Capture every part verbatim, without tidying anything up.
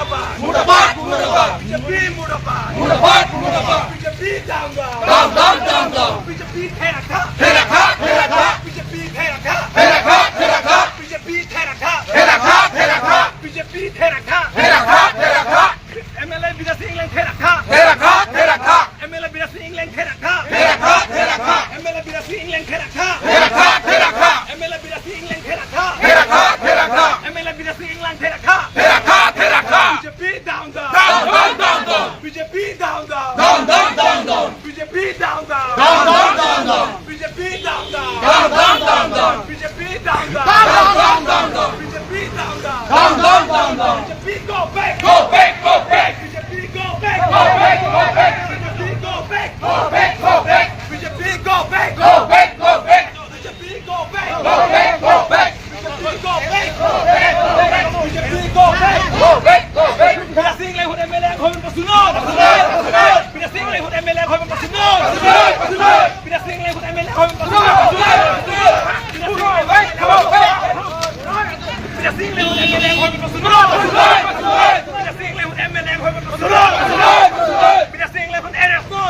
मुर्दाबाद, मुर्दाबाद। बीजेपी मुर्दाबाद। मुर्दाबाद, मुर्दाबाद। BJP down, down। Down, down, down, down। BJP ढेर रखा। ढेर रखा, ढेर रखा। बीजेपी ढेर रखा। ढेर रखा, ढेर रखा। बीजेपी ढेर रखा। ढेर रखा, ढेर रखा। बीजेपी ढेर रखा। ढेर रखा, ढेर रखा। एमएलए बिराज सिंह इंग्लैंड ढेर रखा। ढेर रखा, ढेर रखा। एमएलए बिराज सिंह इंग्लैंड ढेर रखा। ढेर रखा, ढेर रखा। एमएलए बिराज सिंह इंग्लैंड ढेर रखा। ढेर रखा, ढेर रखा। एमएलए बिराज सिंह इंग्लैंड ढेर रखा। ढेर रखा, ढेर रखा। एमएलए बिराज सिंह इंग्लैंड ढेर रखा। ढेर रखा, ढेर रखा। BJP down, down। Down, down, down, down। BJP down, down। Down, down, down, down। BJP down, down। Down, down, down, down। BJP down, down। Down, down, down, down। BJP down, down। Down, down, down, down। BJP down, down। Down, down, down, down। BJP go back। Go back, go back। BJP go back। Go back, go back। BJP go back। Go back, go back। BJP go back। Go back, go back। BJP go back। Go back, go back। BJP go back। Go back, go back। BJP go back। Go back, go back। बिराज Singh England MLA हमें पसंद नहीं। बिराज Singh England MLA हमें पसंद नहीं। बिराज Singh England MLA हमें पसंद नहीं। बिराज Singh England MLA हमें पसंद नहीं। बिराज सिंह इंग्लैंड एमएलए हमें पसंद नहीं। बिराज सिंह इंग्लैंड arrest नहीं।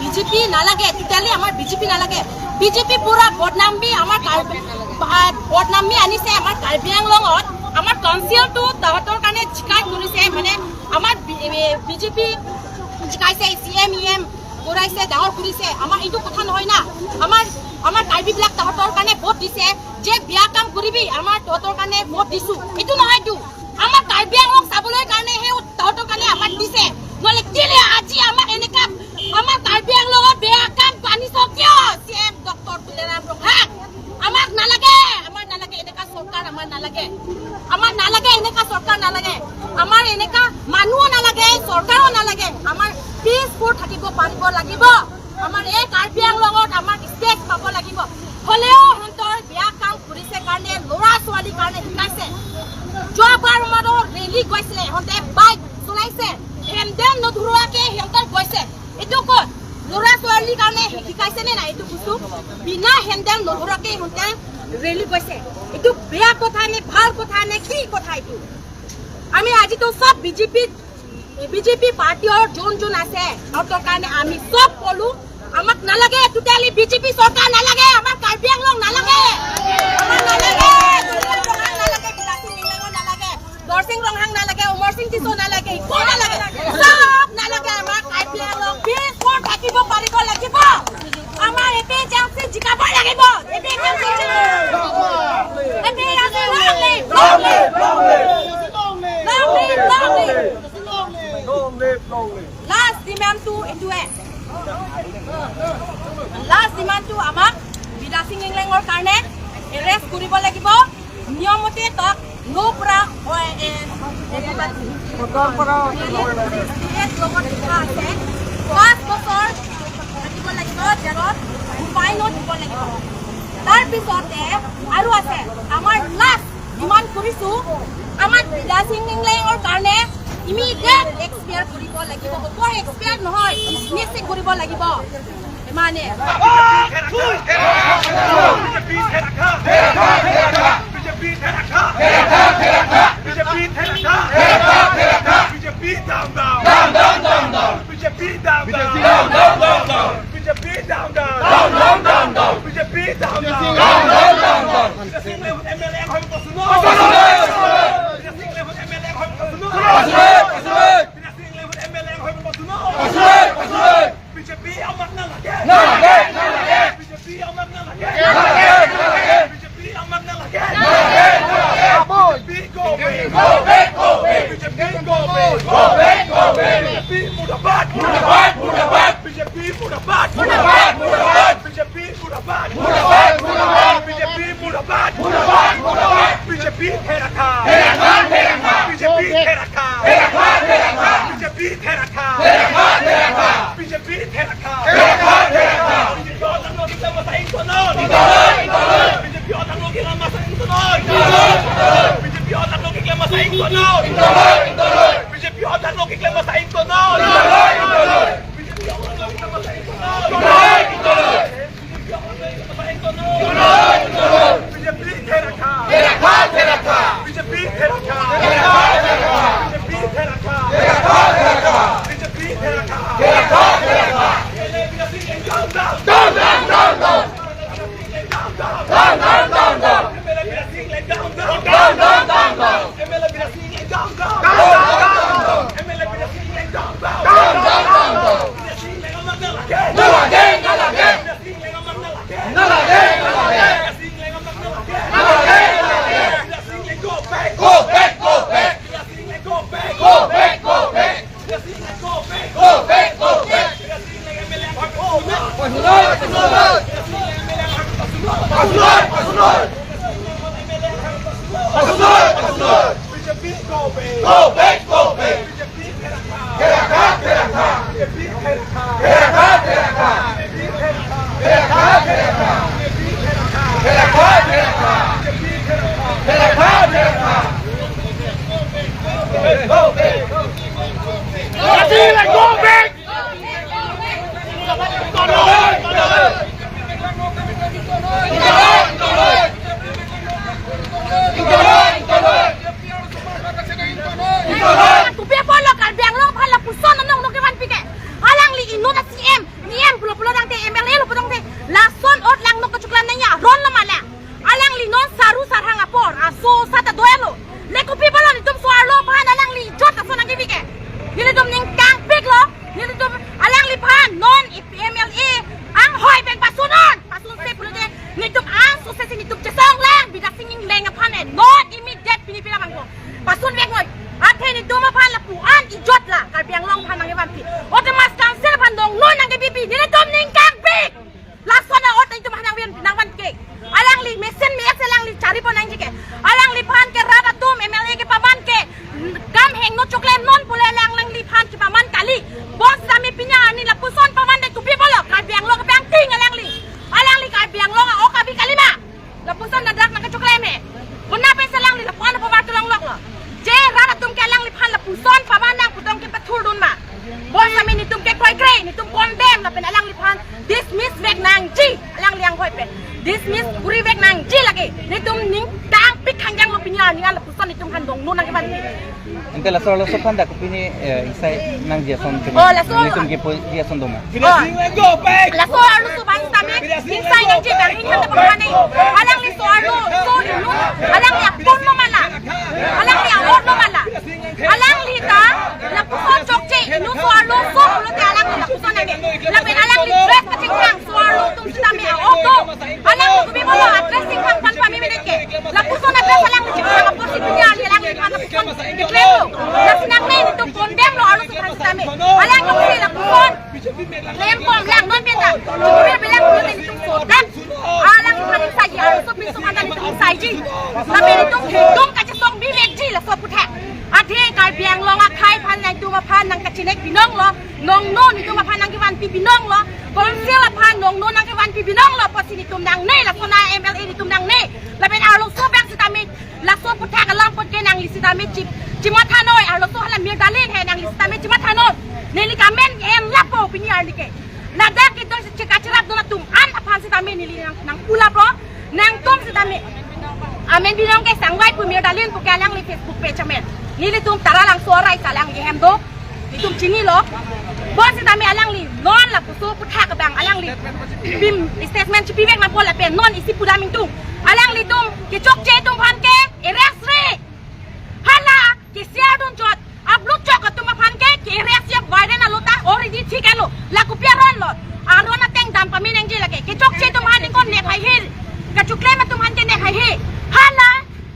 বিজেপি নালাগে, totally আমাৰ বিজেপি নালাগে। বিজেপি পুৰা বদনামী আমাৰ কাৰ্বি, আহ, বদনামী আনিছে আমাৰ কাৰ্বি আংলঙত। আমাৰ কাউন্সিলটো তাহাঁতৰ কাৰণে জিকাই কৰিছে, মানে আমাৰ বি-, এ, বিজেপি জিকাইছে, চি এম ই এম কৰাইছে, ডাঙৰ কৰিছে। আমাৰ এইটো কথা নহয় না। আমাৰ, আমাৰ কাৰ্বিবিলাক তাহাঁতৰ কাৰণে ভোট দিছে, যে বেয়া কাম কৰিবি আমাৰ তহঁতৰ কাৰণে ভোট দিছো, এইটো নহয়তো। আমাক কাৰ্বি আংলং চাবলৈ কাৰণে সেই তহঁতৰ কাৰণে আমাক দিছে। নহ'লে কেলে আজি আমাক এনেকা, আমাৰ কাৰ্বি আংলঙত বেয়া কাম আনিছ কিয়? চি এম ডক্টৰ তুলিৰাম ৰংহাং। আমাক নালাগে, আমাৰ নালাগে এনেকা চৰকাৰ, আমাৰ নালাগে। আমাৰ নালাগে এনেকা চৰকাৰ নালাগে। আমাৰ এনেকা মানুহো নালাগে, চৰকাৰো নালাগে। আমাৰ পিচফুল থাকিব পাৰিব লাগিব। আমাৰ এই কাৰ্বি আংলঙত আমাক ষ্টেট পাব লাগিব। হ'লেও সিহঁতৰ বেয়া কাম কৰিছে কাৰণে, ল'ৰা ছোৱালীৰ কাৰণে শিকাইছে। যোৱাবাৰ আমাৰো ৰেলী গৈছিলে, সিহঁতে বাইক চলাইছে, হেণ্ডেল নধৰোৱাকে সিহঁতে গৈছে। এইটো ক'ত? ল'ৰা ছোৱালীৰ কাৰণে শিকাইছে নে নাই এইটো বস্তু? বিনা হেণ্ডেল নধৰোৱাকে সিহঁতে ৰেলী গৈছে। এইটো বেয়া কথা নে, ভাল কথা নে, কি কথা এইটো? আমি আজিতো চব বিজেপি বিজেপি পাৰ্টিৰ যোন যোন আছে, সিহঁতৰ কাৰণে আমি চব ক'লো, আমাক নালাগে, totally বিজেপি চৰকাৰ নালাগে, আমাৰ কাৰ্বি আংলং নালাগে, আমাৰ নালাগে, নালাগে, বিৰাজ সিং ইংলেঙৰ নালাগে, দৰসিং ৰংহাং নালাগে, অমৰ সিং টিছ' নালাগে, একো নালাগে, চব নালাগে, আমাৰ কাৰ্বি আংলং পিচফুল থাকিব পাৰিব লাগিব। আমাৰ এ পি জি এম চি জিকাবই লাগিব। A P G M C জিকাবই লাগিব। A P G M C long live, long live, long live, long live। Long live, long live। Long live, long live। Last demand টো এইটোৱে। Last demand টো আমাক বিদ্যা সিং ইংলেঙৰ কাৰণে এৰেষ্ট কৰিব লাগিব। নিয়মমতে তাক নপৰা হয়, এ, এ, এ, লগত লিখা আছে, পাঁচ বছৰ থাকিব লাগিব জেলত, ফাইনো দিব লাগিব। তাৰ পিছতে আৰু আছে, আমাৰ লাষ্ট ডিমাণ্ড কৰিছো, আমাৰ বিদ্যা সিং ইংলেঙৰ কাৰণে ইমিডিয়েট এক্সপায়াৰ কৰিব লাগিব। অকল এক্সপায়াৰ নহয়, ডিছমিছ কৰিব লাগিব। মানে BJP down, down। Down, down, down, down। BJP down, down। Down, down, down, down। BJP down, down। Down, down, down, down। BJP down, down। Down, down, down, down। BJP down, down। Down, down, down, down। বিদ্যা সিং Ingleng M L এ হয় পছন্দ। পছন্দ। বিদ্যা সিং Ingleng M L এ হয় পছন্দ। পছন্দ, পছন্দ। বিদ্যা সিং ইংলেঙ এম এল এ হয় পছন্দ। পছন্দ, পছন্দ। বিজেপি আমাক নালাগে। নালাগে, নালাগে। বিজেপি আমাক নালাগে। নালাগে, নালাগে। বিজেপি আমাক নালাগে। নালাগে, নালাগে। BJP go away। Go back, go back। BJP go away। Go back, go back। BJP মুৰ্দাবাদ। মুৰ্দাবাদ, মুৰ্দাবাদ। বিজেপি মুৰ্দাবাদ। মুৰ্দাবাদ, মুৰ্দাবাদ। বিজেপি মুৰ্দাবাদ। মুৰ্দাবাদ, মুৰ্দাবাদ। বিজেপি মুৰ্দাবাদ। মুৰ্দাবাদ, মুৰ্দাবাদ। বিজেপি ঢেৰ ৰখা। ঢেৰ ৰখা, ঢেৰ ৰখা। বিজেপি ঢেৰ ৰখা। ঢেৰ ৰখা, ঢেৰ ৰখা। বিজেপি ঢেৰ ৰখা। বিজেপি ধেৰ ৰাখা। ধেৰ ৰাখা, ধেৰ ৰাখা। বিজেপি ধেৰ ৰাখা। ধেৰ ৰাখা, ধেৰ ৰাখা। বিজেপি ধেৰ ৰাখা। ধেৰ ৰাখা, ধেৰ ৰাখা। বিজেপি ধেৰ ৰাখা। ধেৰ ৰাখা, ধেৰ ৰাখা। M L A Virat Singh down, down. Down, down, down, down. Down, down, down, down. M L A Virat Singh down, down. Down, down, down, down. M L A Virat Singh down, down. Down, down, down, down. M L A Virat Singh down, down. Down, down, down, down. Virat Singh লেঙাম নালাগে। নালাগে, নালাগে। বিৰাট সিং লেঙাম নালাগে। নালাগে, নালাগে। বিৰাট সিং লেঙাম নালাগে। নালাগে, নালাগে। বিৰাট সিং লেঙাম নালাগে। Go back, go back। বিৰাট সিং লেঙাম নালাগে। Go back, go back। Go back, go back। Go back, go back। Go back, go back। Go back! Kopi apotlo Karbi Anglong aphan lapuson anong nangkevanpi ke. Alangli inut a-C M, E M pulo pulo tangte, M L A lo pulo tangte, lason ot lang nok kachoklam nangji aron lo ma la. Alangli non saru sarhang apor, aso sat adoi lo. Le kopi apotlo netum so-arlo aphan alangli ijot ason nangkepi ke. Nelitum ning kangpiklo, nelitum alangliphan non M L A anghoi pen pasun non. Pasunse pulote netum angsose si netum chesong lang, Bidya Sing Engleng aphan e, not immediate pini pila bangko. Pasunvek noi. Athe netum aphan lapu-an ijot la Karbi Anglong aphan nangkevanpi. Autonomous Council aphan dong non nangkepipi. Nelitum ning kangpik. Lason a-ot netum aphan nangvan, nangvan ke. Alangli mesen me-et si alangli charipon nangji ke. Alangliphan ke rat atum M L A kepaman ke kam hingno choklem non pule alang, alangliphan kepaman kali. Bonsitame pini arni lapuson paman de kopi apotlo, Karbi Anglong abang ting alangli. Alangli Karbi Anglong a-ok abi kali ma. Lapuson ladak nangkachoklem he. Konat pensi alangli lapu-an lapu-an kelong loklo. Je rat atum ke alangliphan lapuson paman nang pu tong kepathurdun ma. Bonsitame netum ke kroikre, netum condemn lapen alangliphan dismiss vek nangji, alangli anghoi pen. Dismiss puri vek nangji lake. Netum ning kangpik khangjang lo pini arni lapuson netum aphan dong non nangkevanpi. Ante laso arloso aphan dak pini, eh, ingsai nangji ason. Oh, laso. Netum kepoji ason do ma? Oh. Laso arloso aphan sitame ingsai nangji dak hinghan ta pangani. Alangli so-arloso inut, alangli akun lo ma la. Alangli a-ot lo ma la. Alangli ta lapuson chokche inut so-arloso pulote alangli lapuson nangke. Lapen alangli dress kachingthang so-arlo atum sitame a-ok do. Alangli kopi apotlo a-dress chingthang aphan pame mene ke. Lapuson a-dress alangli chingthang apotsi pini arni alangliphan lapuson keklem lo. Lasi nangne netum condemn lo arloso aphan sitame. Alangli si lapuson klembom lang non penta. Kopi apotlo pulote netum so dak. Alangphan ingsaiji, arloso pinso aphan ta netum ingsaiji. Lapen netum hingdung kachesong bivekji laso aputhak. Athe Karbi Anglong akhei aphan netum aphan nangkachinek binong lo. Nongno netum aphan nangkevanpi binong lo. Council aphan nongno nangkevanpi binong lo. Apotsi netum nangne, laso na M L A netum nangne. Lapen arloso abang sitame laso aputhak alam apot ke nangli sitame chi, chimatha noi, arloso hala mir dalin he, nangli sitame chimatha non. Neli kamen en lapo pini arni ke. Ladak kedo si chekachirap dun atum an aphan sitame neli nang, nangpu laplo, nangtum sitame. Amen binong ke Sangvai pu mir dalin pu ke alangli Facebook page amen. Nelitum Taralangso arai si alangli hem do. Netum chinilo. Bonsitame alangli non lapuson aputhak abang alangli pim statement chipivek nangpo lapen non isi pudam ingtung. Alanglitum kechokche atum aphan ke arrest re. Hala ke-share dun chot, upload chot atum aphan ke, ke-arrest ya viral alo ta already thik alo. La kopi aron lo? Aron ateng dam pame nangji lake. Kechokche atum aphan ingkon nep haihe. Kachoklem atum aphan ke nep haihe. Hala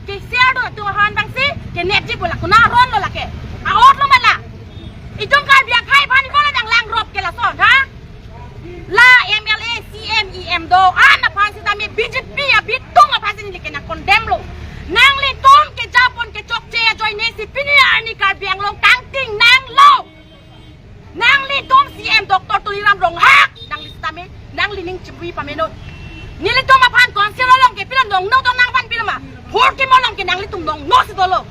ke-share dun atum aphan abangsi kenepji pu la konat aron lo lake? A-ot lo ma la? Itum Karbi akhei aphan ingkon adang langrop ke lason, ha? La M L A, C M, E M do-an aphan sitame B J P abitung aphan si neli ke nang condemn lo. Nanglitum kejapon kechokche ajoine si pini arni Karbi Anglong kangting nanglo. Nanglitum C M Doctor Tuliram Ronghang, nangli sitame, nangli ning chipi pame non. Nelitum aphan council along ke pilo nongno dong nangvanpilo ma? Four K along ke nanglitum nongno si dolo.